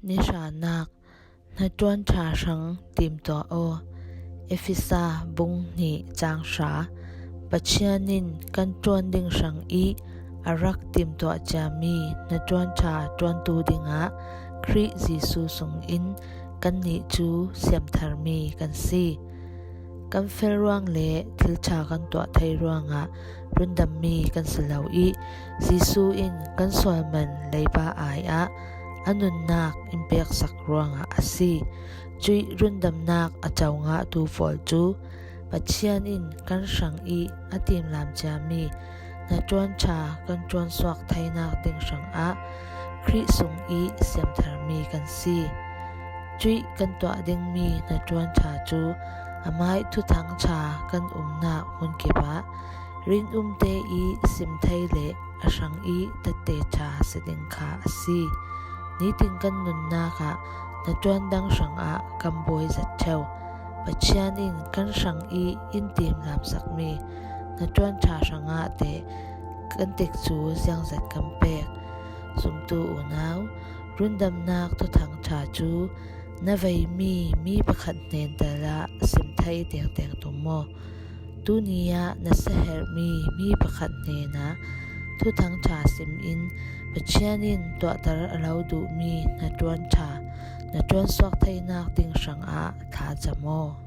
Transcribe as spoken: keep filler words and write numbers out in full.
Nihranak, hnaṭuan ṭha hrang timtuah aw. Efesa bung hnih cang hra. Pathian in kan ṭuan ding hrang ih a rak timtuah ciami hnaṭuan ṭha ṭuantu dingah Khrih Jesuh sungin kannih cu siamtharmi kan si. Kan fel ruang le thil ṭha kan tuah thei ruangah rundammi kan si lo ih Jesuh in kan sual man leiba ai ah a nunnak in peksak ruangah a si. Cuih rundamnak a co ngahtu pawl cu Pathian in kan hrang ih a timlam ciami hnaṭuan ṭha kan ṭuansuak theinak ding hrangah Khrih sung ih siamtharmi kan si. Cuih kan tuah dingmi hnaṭuan ṭha cu amah ih Thuthang ṭha kan umnak hmunkip ah rinumte ih sim thei le a hrang ih tette ṭha si ding kha a si. Nitin kan nunnak ah hnaṭuan dang hrangah kan buai zet ṭheu. Pathian in kan hrang ih in timlamsakmi hnaṭuan ṭha hrangah teh kan tikcu ziangzat kan pek. Zumtu unau, rundamnak Thuthang ṭha cu na veimi mi pakhat hnen tal ah sim thei tektek tum maw? Tuni ah na siaherhmi mi pakhat hnenah Thuthang ṭha sim in Pathian in tuahter a lo duhmi hnaṭuan ṭha na ṭuansuak theinak ding hrangah thlacam aw.